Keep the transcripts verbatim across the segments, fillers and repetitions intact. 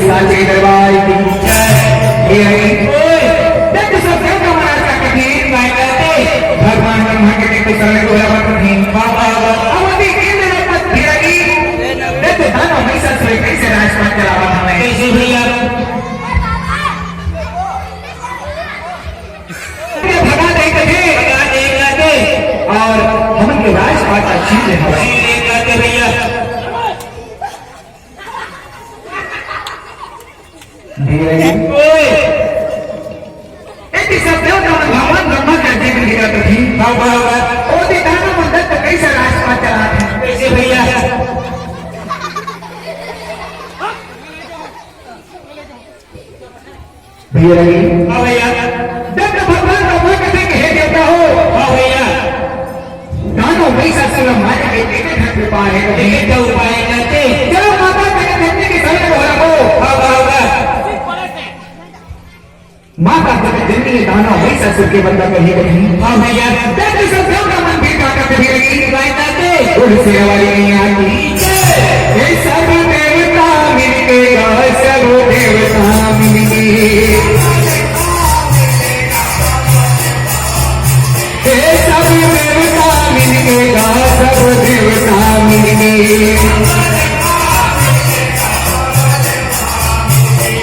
साचे दरबार की जय। हे हरि। ओए, दत्त सब देवता महाराज का कथी? काय कहते? भगवान ब्रह्मा के देखो शरण को बराबर कथी? बाबा, बाबा। अब अभी इंद्र लोक में फिर की दत्त दानव महिषासुर कैसे राजपाट चलावा हमें? कैसे भैया? ये भगा दे कथे। भगा दे कथे। और हमन के राजपाट का छीन ले हवा। छीन ले कथे भैया। धीरे। ओए। एक ही सब देवता मन भगवान ब्रह्मा के अर्जी में गिरा तो थी। हाँ, बराबर। ओ दी दानव मन दत्त कैसे राजपाट चला थे? कैसे भैया? भैया लगी। हाँ भैया। दत्त भगवान का कोई कथे कि हे देवता हो। हाँ भैया। दानव महिषासुर मारे के एक एक ठन उपाय है। एक एक ठन उपाय है, कहते। चलो माता जगत जननी के शरण में हो। हाँ, हाँ, हाँ। माता जगत जननी ने दानव महिषासुर के बंधन कर ही कथी। हाँ भैया। दत्त सब देवता मन भी का कथे भैया लगी। काय कहते? बोल शेरा वाली मैया की। हे सब देवता मिलके गा, सब देवता मिलके। हे सब देवता मिलके गा, सब देवता मिलके।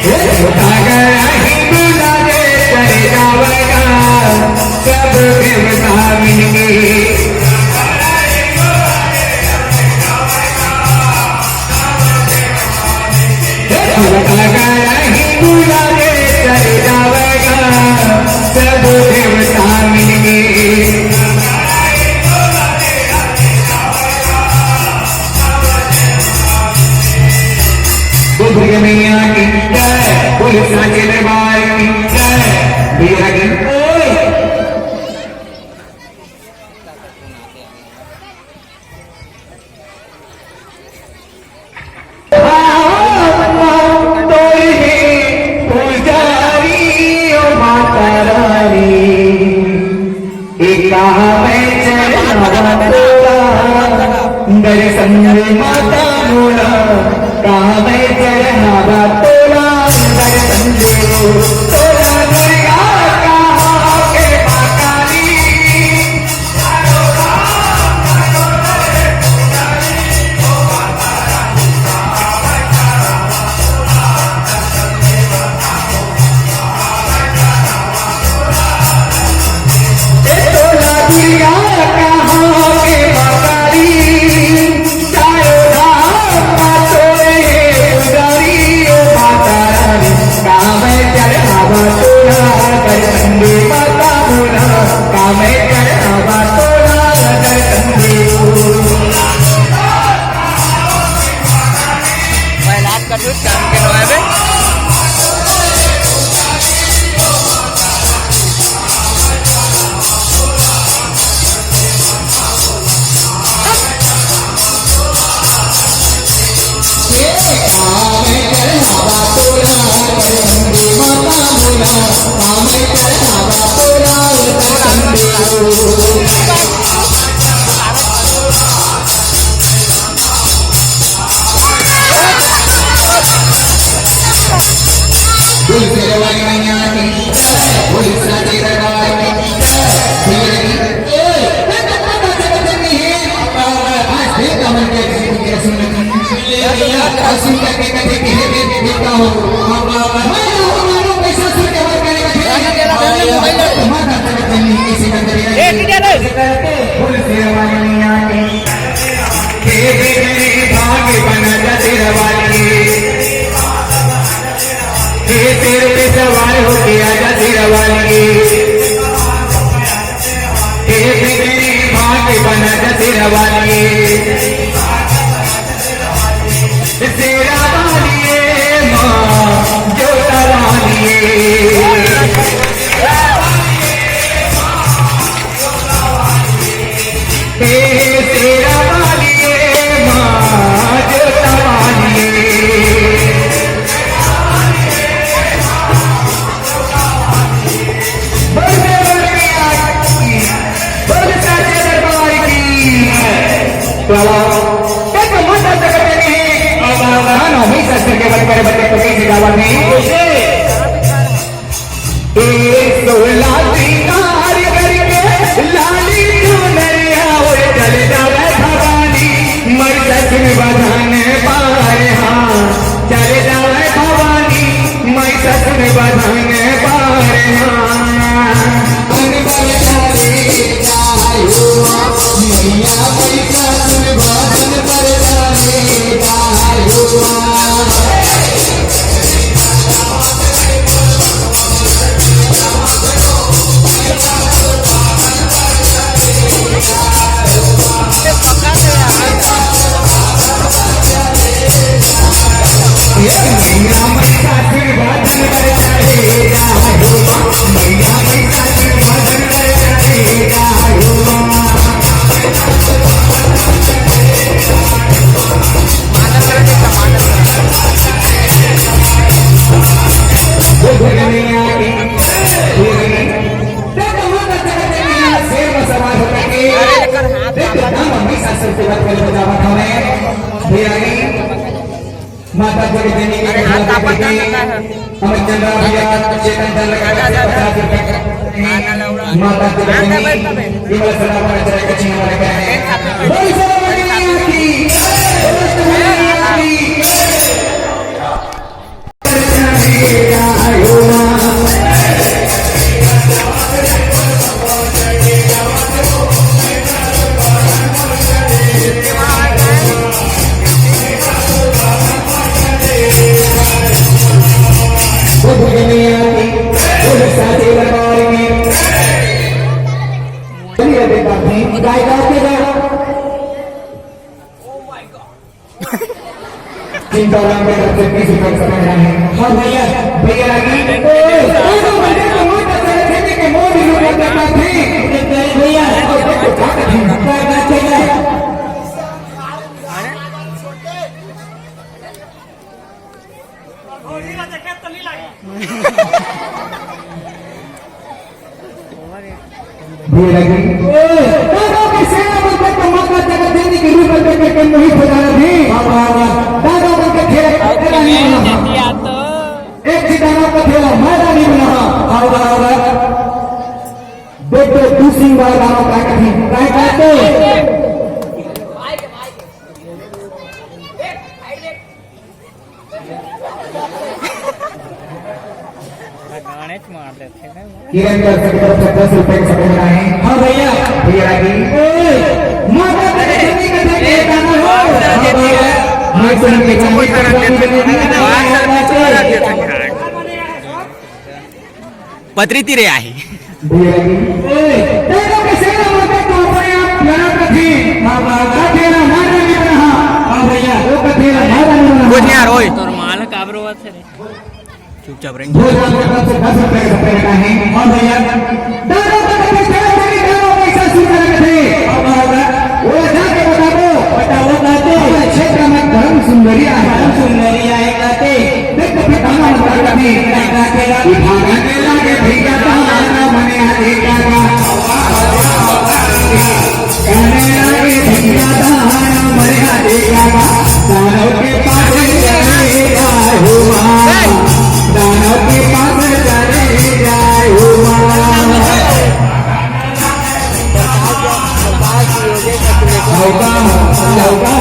हे छोटा गया हिंदू लागे चले जावेगा, सब देवता मिलके। बोल दुर्गा मैया की जय, बोल सांचे दरबार की जय। भैया लगी। ओए। दर्शन दे माता मोला, कहाँ मैं चढ़ावा तोला, दर्शन दे तोला दुर्गा कहाँ के माँ काली। हे शेर पे सवार होके आजा शेरा वाली। हे बिगड़ी भाग बना जा शेरा वाली। शेरा वाली माँ जोता वाली। हे शेरा हाँ, नौवीं शास्त्र के बड़े बड़े बच्चे को कैसे गावा नहीं? ए सोला सिंगार करके लाली चुनरिया ओढ़ चल जावे भवानी, मैं ससुर बधन पार हाँ, चल जावे भवानी, मैं ससुर बधन पार हाँ। बधन पर चले जायो, मैया मैं ससुर बधन पर चले जायो। माता जगत जननी के अरे, हाथ कांपत करके जाता है। अमित चंद्रा भैया, चेतन चंद्र का पचास रुपए। माता जगत जननी विमल सदा पर चढ़ के चिन्ह वाले का है। बोल सदा मैया की, बोल सदा मैया की। चिंताराम के तरफ से बीस रुपए का पैसा है। हाँ भैया, भैया रागी। ओए, ओए, तो भैया, तो मोर का तरफ से के मोर भी रुपए का था। भैया, और तो क्या था? भैया रागी। ओए, दादा के सेना में तो माता जगत जननी के रूप में देख के मोहित हो जाना भी। वाह, वाह, वाह। दादा बन के खेल, खेला नहीं बना। एक ही दाना का खेला, मैदान नहीं बना। वाह, वाह, वाह। बेटे, तू सिंह वाला दाना का कहीं, का कहते? गाने च मार देते हैं। किरण कर सकते हो, पचास रुपए का सफेद बनाए। हाँ भैया। भैया रागी। ओए, माता तेरे जल्दी में देख के गाना हो। हाँ भैया। मैं सुन के चंगी तरह से पतरी तीरे आही। भैया रागी। ओए, तेरे को सेना माता को अपने आप प्यार रखी। हाँ, हाँ, हाँ, तेरा माता नहीं रहा। हाँ भैया, वो का तेरा माता नहीं रहा। कुछ नहीं यार, ओए। तोर माल काबर रोवत हे रे? चुपचाप रही। भोजन के तरफ से दस रुपए का रुपए का है। हाँ भैया। दादा का तो तेरा तेरी दादा पैसा सुन कर रखे थे। हाँ, हाँ, हाँ। वो जाके बता दो। बताओ, बताओ। हमारे क्षेत्र में धर्म सुंदरी आए। धर्म सुंदरी आए कहते। देख तो फिर दाना बता दो। भागने लगे भैया, दाना मने आगे क्या। कहने लगे, "भैया दाना मर्यादे का दानव के पास चले जाए हुआ, दानव के पास चले जाए हुआ।" होगा, होगा।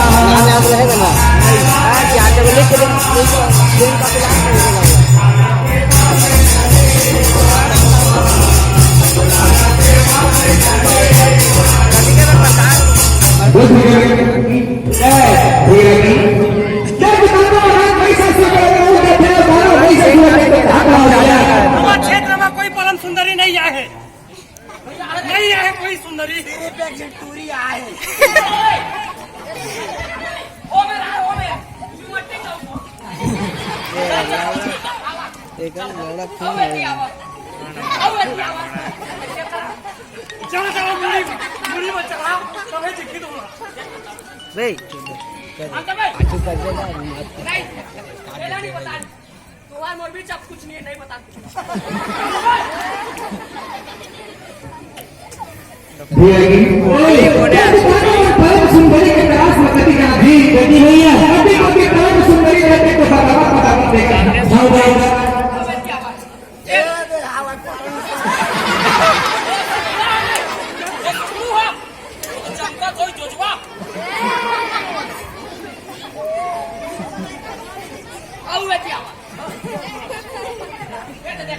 क्षेत्र में कोई परम सुंदरी नहीं आए है। नहीं आए कोई सुंदरी। सिर्फ एक टूरी आए। एक लड़क फोन है। चलो, चलो, मुड़ी, मुड़ी में चढ़ाओ, तबे दिखी दूंगा। नहीं, आजू कर देगा। तुम्हार मोर बीच अब कुछ नहीं है, नहीं बता। भैया जी, ओए, परम सुंदरी के तलाश में कति का भी गति नहीं है। कति, कति परम सुंदरी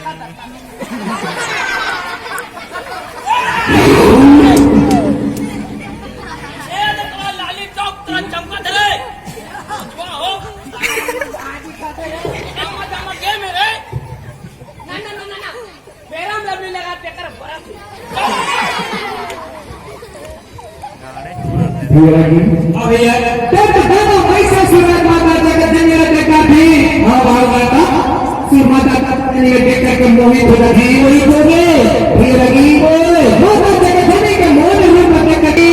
ए, तो तोरा लाली चौक तोरा चमकत रे। वाह हो। आमा जामा के मेरे। ना, ना, ना, ना, ना। बेरा में लबड़ी लगा के कर बरस। भैया जी। अब भैया, जब दोनों पैसा सूरत माता जगत जननी रत्न का भी, हाँ, भाव माता, सूरत माता जगत जननी रत्न के मोहित हो गए, वही हो गए, भैया जी, माता जगत जननी के मोहन रूप रत्न का भी।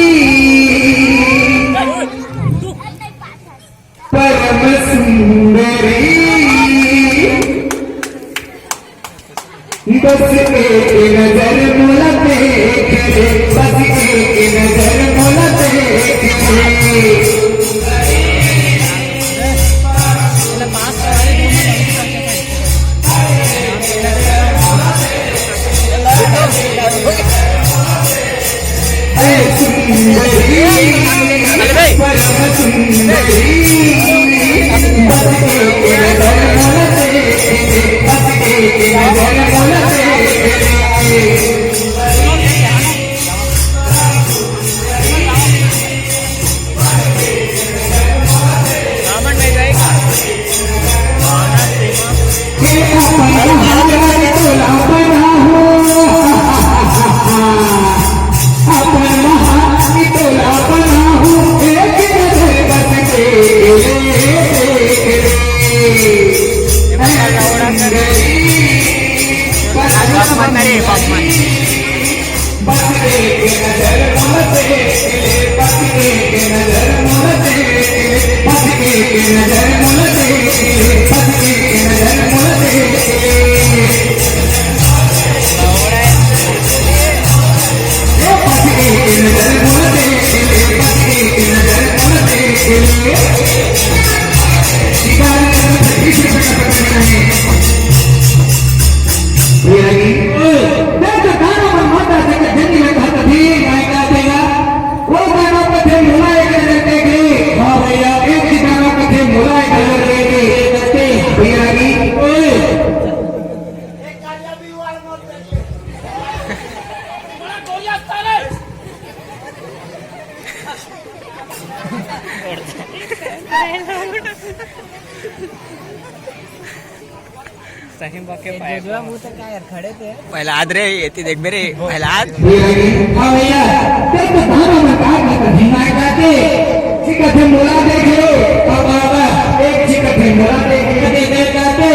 परम सुंदरी। बस एक नजर मोला देख ले, बस एक नजर मोला देख ले। सही बाके ए, पाए जोजवा मुंह तो का यार, खड़े थे। प्रहलाद रे, एती देख बे रे, प्रहलाद। हाँ भैया, तेरे को धारा में काट लेकर झिंगाए जाते, चिकटे मुला देख लो, अब बाबा, एक चिकटे मुला देख के दे दे जाते।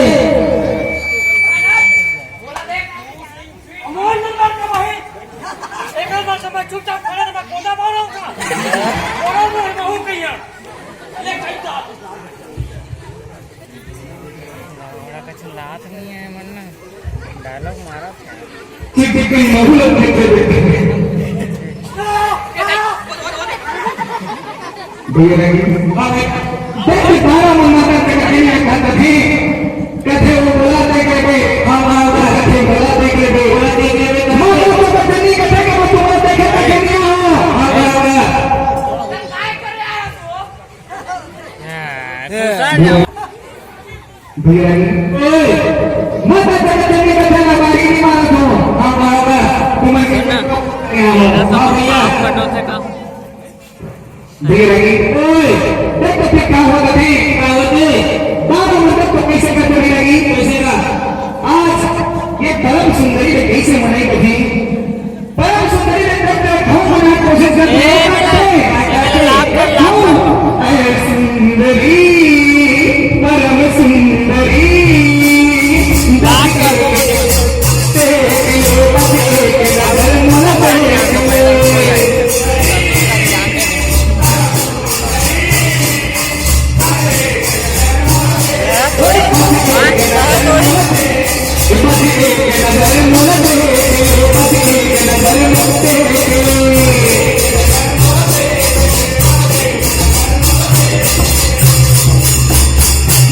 अमोल नंबर का भाई, एक बार समय चुपचाप खड़े रहे, मैं कोदा मारूंगा। और मैं बहू कहिया। ले कहीं जा। हमरा कुछ लात नहीं है, मन ना डायलॉग मारा। चिकटे मुला देख के दे दे। भैया रे, देख बारह मन माता के कहीं एक हाथ थी, कथे वो बोला दे के भी, हम आवा, कथे बोला दे के भी, बोला दे के भी, माता को पत्नी कथे के वो तुम्हारा देखे तक नहीं आवा, हम आवा। हाँ, भैया रे, ओए, माता जगत जननी कथा ना बारी नहीं मारा तो, हम आवा, तुम्हारे के हाँ भैया। भैया लगी, ओए, देख तो फिर का होगा, देख, का होगा, बाबा मतलब तो कैसे करते भी लगी, कैसे का? आज ये परम सुंदरी ने कैसे मनाई कभी? परम सुंदरी ने तब तक खूब मनाने की कोशिश करती है, ए, करते हैं, करते हैं। ए, सुंदरी, परम सुंदरी,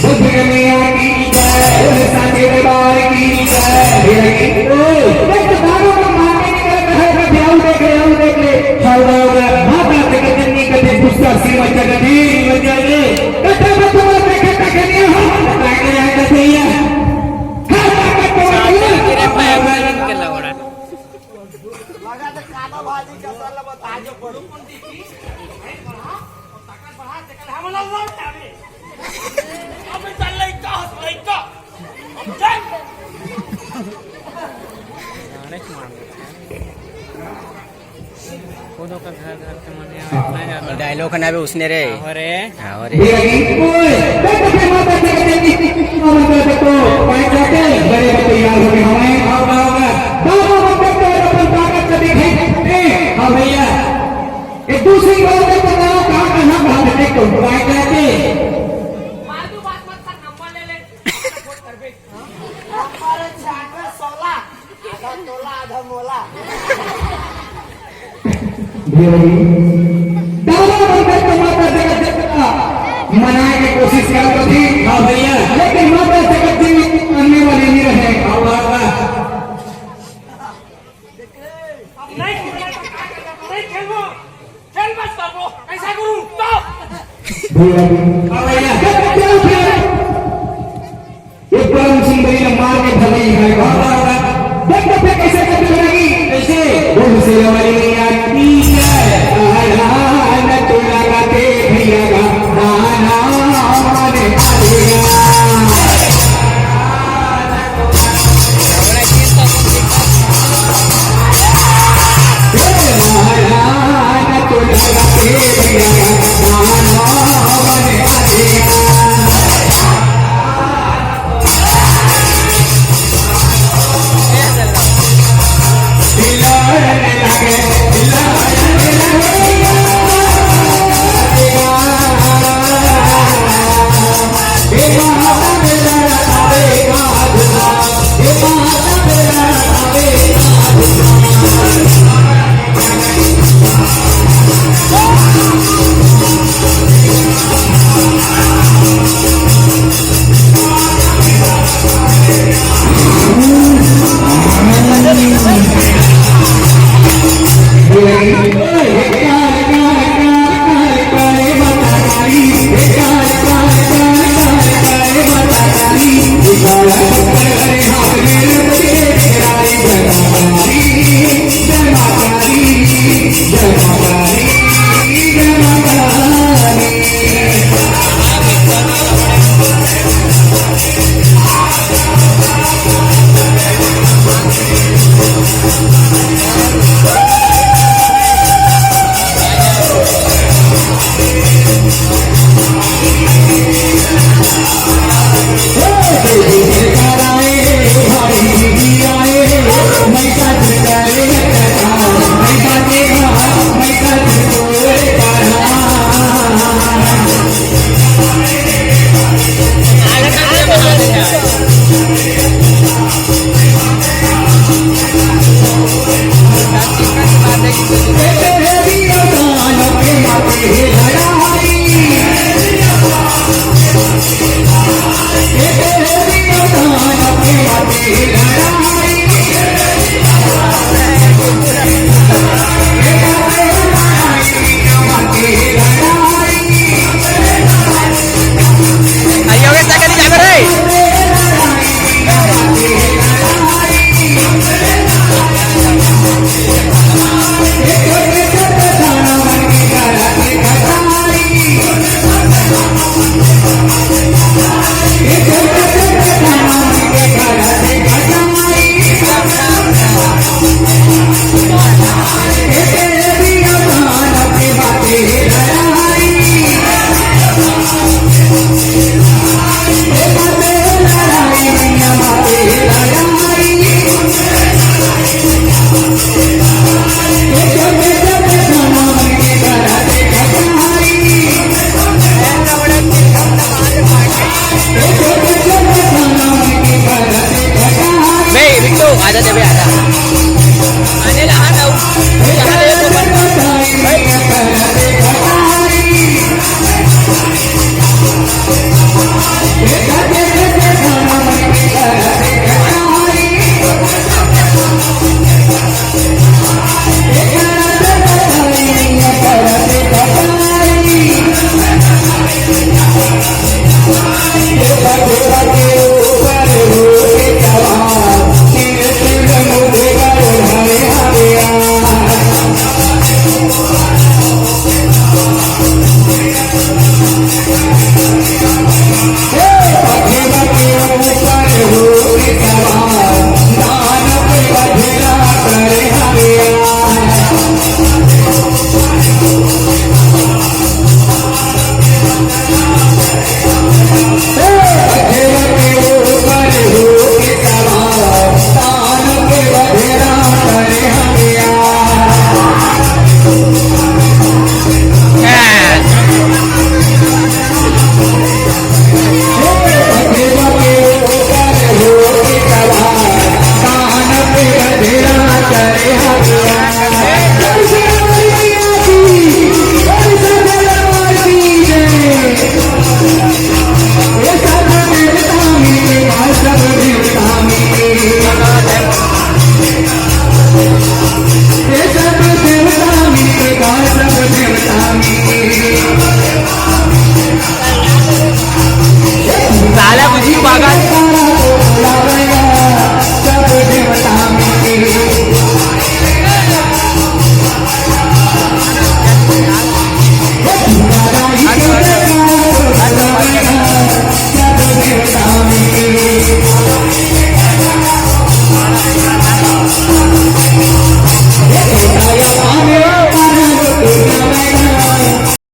बुद्ध कन्हैया की जय, बोले सांचे दरबार की जय। भैया की, ओए, देख तो दारू का मार के निकल रहा है, भैया देख ले, भैया देख ले। हर बार माता जगत जननी कथे गुस्सा सीमा जगत ही बन जाए। कथा में तुम्हारा देखा था कन्हैया, हम बताएंगे यहाँ का भैया। हर बार का तुम्हारा डायलॉग ना बे उसने रे। अरे। हाँ, अरे। ये लगी। ओए, देख तो फिर माता जगत जननी, माता जगत को, पाए जाते, बड़े बड़े तैयार हो गए हमारे, आओ, आओ, आओ। बाबा बन सकते हैं, अपन ताकत से दिखाई सकते हैं। हाँ भैया, एक दूसरी बात है, तो कहाँ, कहाँ, कहाँ, कहाँ से देख तो पाए जाते। फालतू बात मत कर, नंबर ले ले। नंबर छाट में सोलह। आधा तोला, आधा मोला। भैया जी, दादा बनकर तो माता जगत जननी का मनाए के कोशिश करत रहिस। हाँ भैया। लेकिन माता जगत जननी मानने वाली नहीं रहे। हाँ, वाह, वाह। नहीं, नहीं खेलबो। खेल मत करबो। कैसा गुरु? तो भैया जी। हाँ भैया। जगत जननी एक बार उन सुंदरी ने मार के भगाई है। वाह, वाह, वाह। देख तो फिर कैसे करके भगाई। कैसे? बोल शेरा वाली मैया की जय। आया न तू लगा के भैया का दाना माने आया।